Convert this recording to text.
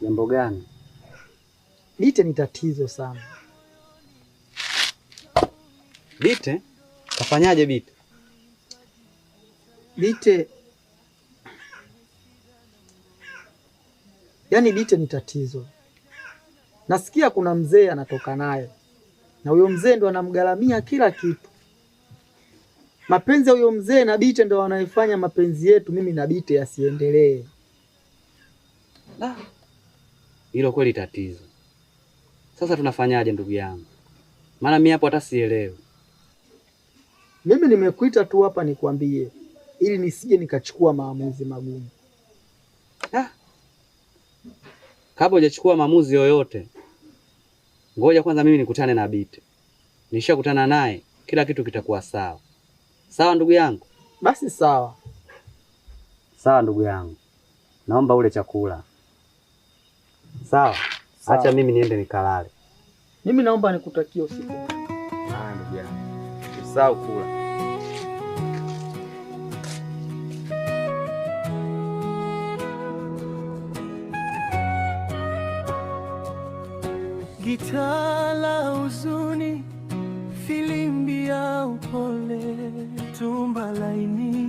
Jambo gani? Bite ni tatizo sana. Bite? Kafanyaje Bite? Bite, yaani Bite ni tatizo. Nasikia kuna mzee anatoka naye na huyo mzee ndo anamgharamia kila kitu. Mapenzi ya huyo mzee na Bite ndo wanaifanya mapenzi yetu mimi na Bite yasiendelee. Hilo kweli tatizo. Sasa tunafanyaje ndugu yangu? Maana mimi hapo hata sielewi. Mimi nimekuita tu hapa nikwambie ili nisije nikachukua maamuzi magumu. Kabla hujachukua maamuzi yoyote, ngoja kwanza mimi nikutane na Bite. Nishakutana naye, kila kitu kitakuwa sawa. Sawa ndugu yangu? Basi sawa. Sawa ndugu yangu. Naomba ule chakula. Sawa. Sawa. Acha mimi niende nikalale. Mimi naomba nikutakie usiku. Haya ndugu yangu. Usisahau kula. Gitaa la huzuni, filimbi ya upole, tumba laini.